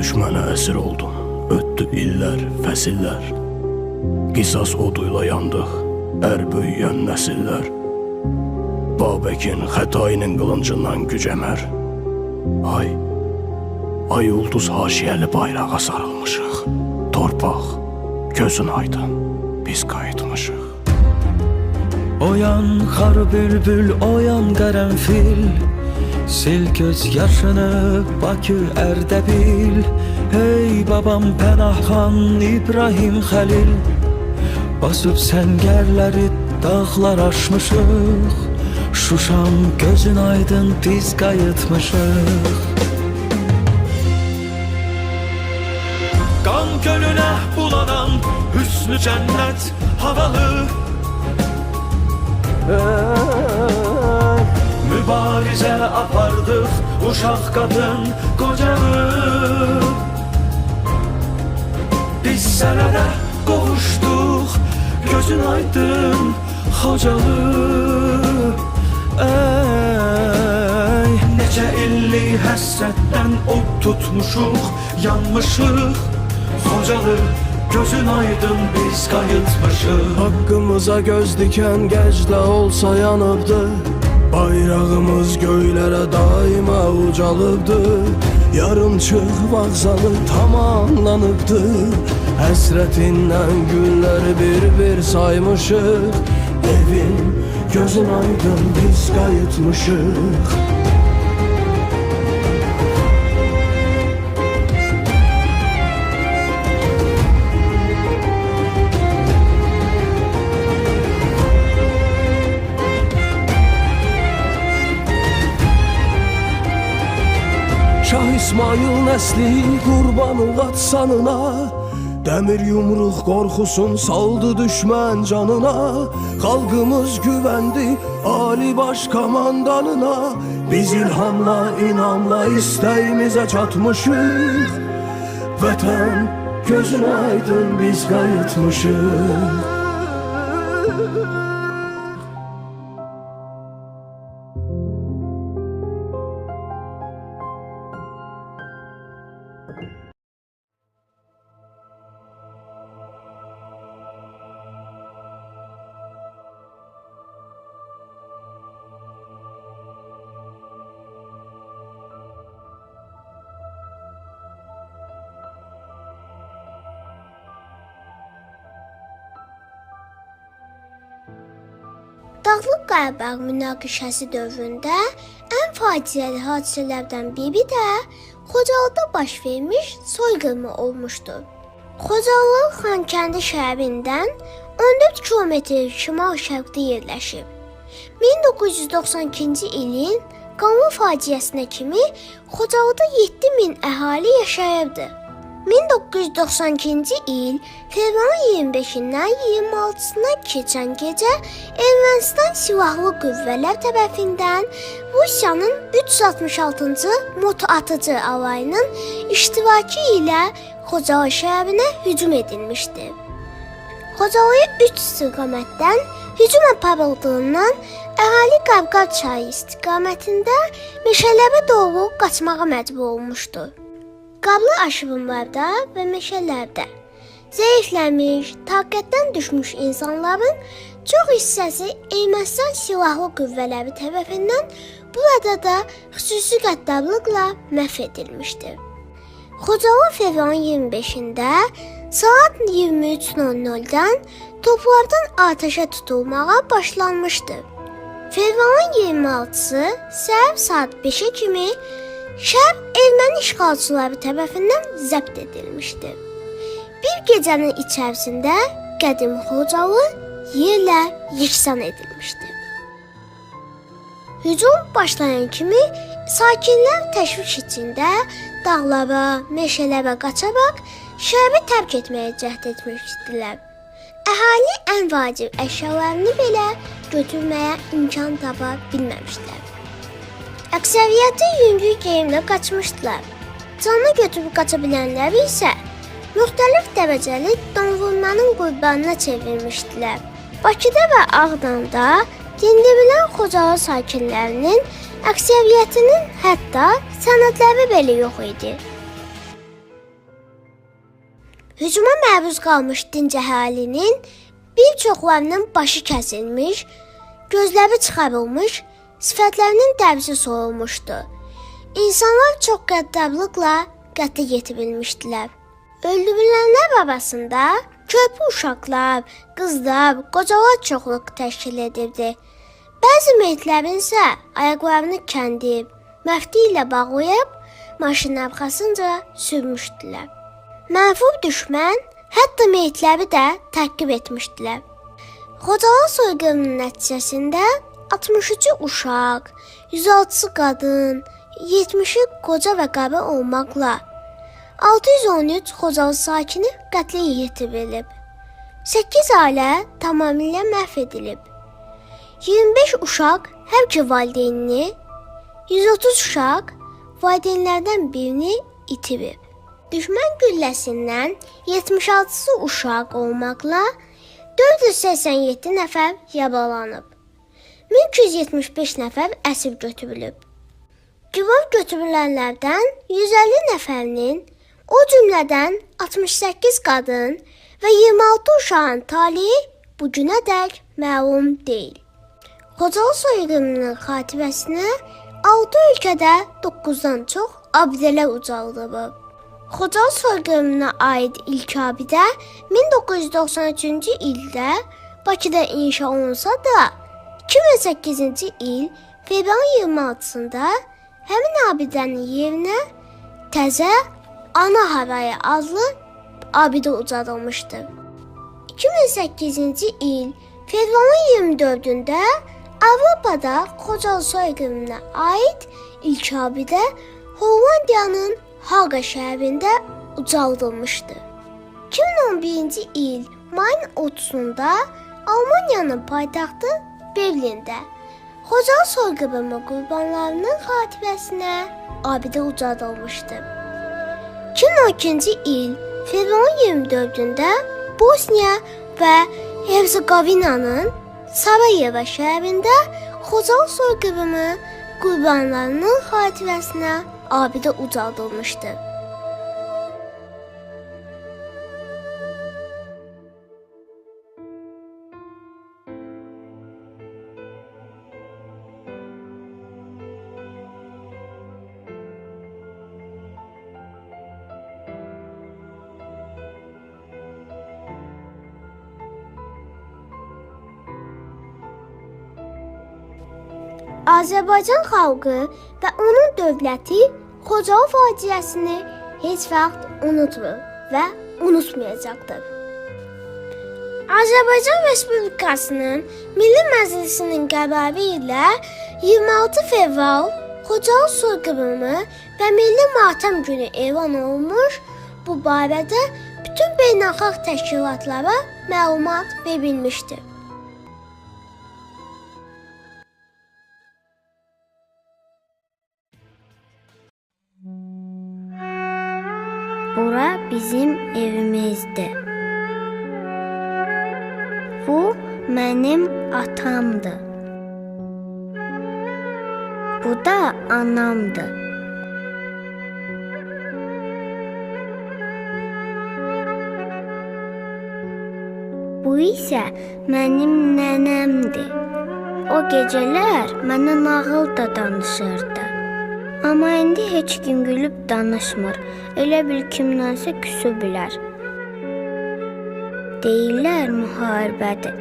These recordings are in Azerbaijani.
Düşmənə əsir oldun, ötdü illər, fəsillər. Qisas oduyla yandıq, ər böyüyən nəsillər. Babəkin, Xətainin qılıncından gücəmər. Ay, ay ulduz haşiyəli bayrağa sarılmışıq. Torpaq, gözün aydın, biz qayıtmışıq. Oyan xar bülbül, oyan qərənfil, Sil göz yaşını Bakı Ərdəbil. Hey babam Pənah xan, İbrahim Xəlil, Basıb səngərləri dağlar aşmışıq. Şuşam gözün aydın, biz qayıtmışıq. Qan gölünə bulanan hüsnü cənnət havalı, Mübarizə apardıq uşaq, qadın, qocalı. Biz sənədə qovuşduq, gözün aydın Xocalı. Ey, neçə illik həsrətdən od tutmuşuq, yanmışıq. Xocalı, gözün aydın, biz qayıtmışıq. Haqqımıza göz dikən gec də olsa yanıbdı. Bayrağımız göylərə daima ucalıbdı. Yarımçıq vağzalı tamamlanıbdı. Həsrətindən günləri bir-bir saymışıq. Evim, gözün aydın, biz qayıtmışıq. Şah İsmail nəsli qurbanı atsanına, Dəmir yumruq qorxusun saldı düşmən canına. Xalqımız güvəndi Ali Baş Komandanına. Biz ilhamla, inamla istəyimizə çatmışıq. Vətən, gözün aydın, biz qayıtmışıq. Dağlıq Qarabağ münaqişəsi dövründə ən faciəli hadisələrdən biri də Xocalıda baş vermiş soyqırımı olmuşdu. Xocalı Xankəndi şəhərindən 14 kilometr şimal-şərqdə yerləşib. 1992-ci ilin qanlı faciəsinə kimi Xocalıda 7000 əhali yaşayırdı. 1992-ci il fevralın 25-dən 26-sına keçən gecə Ermənistan silahlı qüvvələr tərəfindən Rusiyanın 366-cı motoatıcı alayının iştirakı ilə Xocalı şəhərinə hücum edilmişdi. Xocalıya 3 istiqamətdən hücum aparıldığından əhali Qavqar çayı istiqamətində meşələrə doğru qaçmağa məcbur olmuşdu. Qarlı aşırımlarda və meşələrdə zəifləmiş, taqətdən düşmüş insanların çox hissəsi Ermənistan silahlı qüvvələri tərəfindən burada da xüsusi qəddarlıqla məhv edilmişdi. Xocalı fevralın 25-də saat 23:00-dan toplardan atəşə tutulmağa başlanmışdı. Fevralın 26-sı səhər saat 5-ə kimi şəhər erməni işğalçıları tərəfindən zəbt edilmişdi. Bir gecənin içərisində qədim Xocalı yerlə yeksan edilmişdi. Hücum başlayan kimi sakinlər təşviş içində dağlara, meşələrə qaçaraq şəhəri tərk etməyə cəhd etmişdilər. Əhali ən vacib əşyalarını belə götürməyə imkan tapa bilməmişdilər. Əksəriyyəti yüngül geyimlə qaçmışdılar. Canını götürüb qaça bilənləri isə müxtəlif dərəcəli donvurmanın qurbanına çevrilmişdilər. Bakıda və Ağdamda dindirilən Xocalı sakinlərinin əksəriyyətinin hətta sənədləri belə yox idi. Hücuma məruz qalmış dinc əhalinin bir çoxlarının başı kəsilmiş, gözləri çıxarılmış, sifətlərinin dərisi soyulmuşdu. İnsanlar çox qəddarlıqla qətlə yetirilmişdilər. Öldürülənlər arasında körpə uşaqlar, qızlar, qocalar çoxluq təşkil edirdi. Bəzi meyitlərin isə ayaqlarını kəndir, məfti ilə bağlayıb maşının arxasınca sürmüşdülər. Mənfur düşmən hətta meyitləri də təqib etmişdilər. Xocalı soyqırımının nəticəsində 63-ü uşaq, 106-sı qadın, 70-i qoca və qarı olmaqla 613 Xocalı sakini qətlə yetirilib. 8 ailə tamamilə məhv edilib. 25 uşaq hər iki valideynini, 130 uşaq valideynlərdən birini itirib. Düşmən gülləsindən 76-sı uşaq olmaqla 487 nəfər yaralanıb. 1275 nəfər əsir götürülüb. Girov götürülənlərdən 150 nəfərinin, o cümlədən 68 qadın və 26 uşağın taleyi bu günədək məlum deyil. Xocalı soyqırımının xatirəsinə 6 ölkədə 9-dan çox abidələr ucaldılıb. Xocalı soyqırımına aid ilk abidə 1993-cü ildə Bakıda inşa olunsa da 2008-ci il fevralın 26-sında həmin abidənin yerinə təzə Ana Harayı adlı abidə ucaldılmışdır. 2008-ci il fevralın 24-ündə Avropada Xocalı soyqırımına aid ilk abidə Hollandiyanın Haqa şəhərində ucaldılmışdır. 2011-ci il mayın 30-da Almaniyanın paytaxtı Berlində Xocalı soyqırımı qurbanlarının xatirəsinə abidə ucaldılmışdır. 2012-ci il fevralın 24-ündə Bosniya və Herzegovinanın Sarayevo şəhərində Xocalı soyqırımı qurbanlarının xatirəsinə abidə ucaldılmışdır. Azərbaycan xalqı və onun dövləti Xocalı faciəsini heç vaxt unutmur və unutmayacaqdır. Azərbaycan Respublikasının Milli Məclisinin qərarı ilə 26 fevral Xocalı soyqırımı və Milli Matəm günü elan olunmuş, bu barədə bütün beynəlxalq təşkilatlara məlumat verilmişdir. Bura bizim evimizdir. Bu mənim atamdır. Bu da anamdır. Bu isə mənim nənəmdir. O gecələr mənə nağıl da danışırdı. Amma indi heç kim gülüb danışmır. Elə bil kimdənsə küsüblər. Deyirlər müharibədir.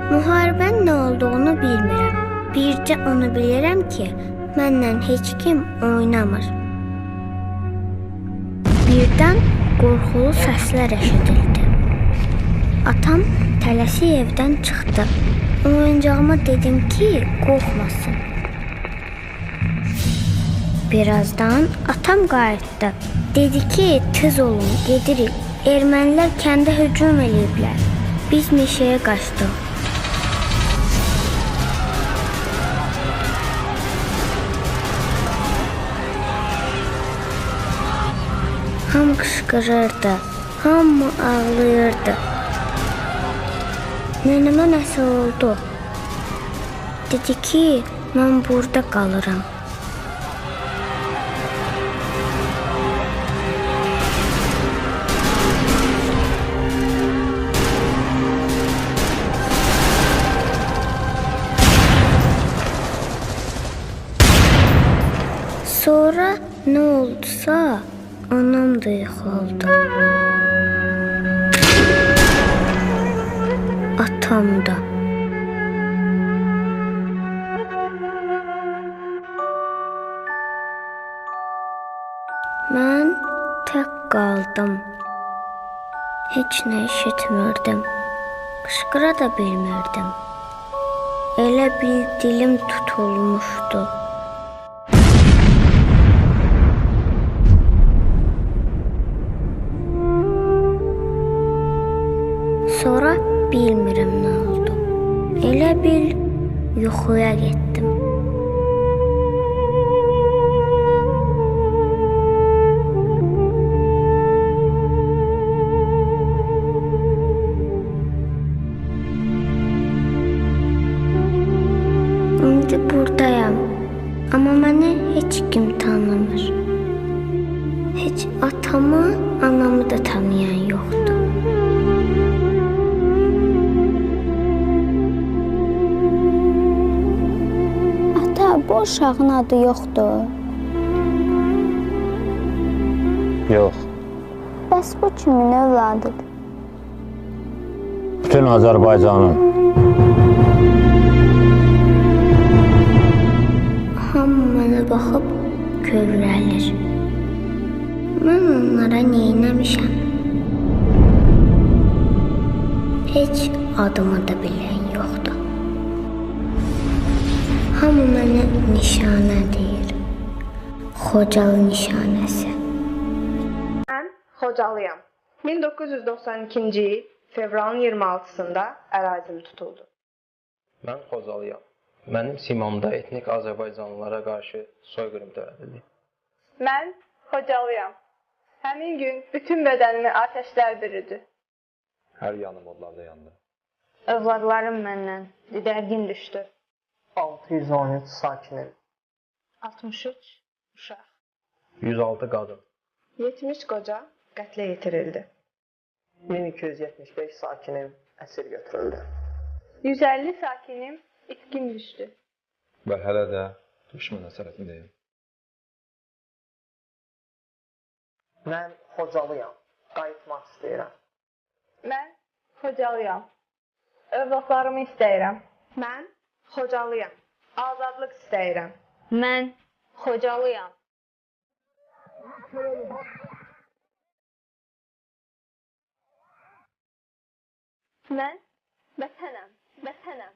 Müharibənin nə olduğunu bilmirəm. Bircə onu bilirəm ki, mənlə heç kim oynamır. Birdən qorxulu səslər eşidildi. Atam tələsik evdən çıxdı. Oyuncağıma dedim ki, qorxmasın. Birazdan atam qayıtdı. Dedi ki, tez olun, gedirik. Ermənilər kəndə hücum eləyiblər. Biz meşəyə qaçdıq. Hamı qışqırırdı, hamı ağlayırdı. Nənəmə nəsə oldu. Dedi ki, mən burada qalıram. Sonra nə oldusa, anam da yıxıldı. Atam da. Mən tək qaldım. Heç nə eşitmirdim. Qışqıra da bilmirdim. Elə bil dilim tutulmuşdu. Sonra bilmirəm nə oldu. Elə bil yuxuya getdim. İndi buradayam, amma məni heç kim tanımır. Heç atamı, anamı da tanıyan yoxdur. Ata, bu uşağın adı yoxdur. Yox. Bəs bu kimin övladıdır? Bütün Azərbaycanın. Hamı mənə baxıb kövrəlir. Mən onlara neynəmişəm? Heç adımı da bilən yoxdur. Hamı mənə nişanə deyir. Xocalı nişanəsi. Mən Xocalıyam. 1992-ci il fevralın 26-sında ərazim tutuldu. Mən Xocalıyam. Mənim simamda etnik Azərbaycanlılara qarşı soyqırım törədildi. Mən Xocalıyam. Həmin gün bütün bədənimi atəşlər bürüdü. Hər yanım odlarda yandı. Övladlarım məndən didərgin düşdü. 613 sakinim. 63 uşaq. 106 qadın. 70 qoca qətlə yetirildi. 1275 sakinim əsir götürüldü. 150 sakinim itkin düşdü. Və hələ də düşmən əsarətindəyim. Mən Xocalıyam. Qayıtmaq istəyirəm. Mən Xocalıyam. Övladlarımı istəyirəm. Mən Xocalıyam. Azadlıq istəyirəm. Mən Xocalıyam. Mən vətənəm, vətənəm.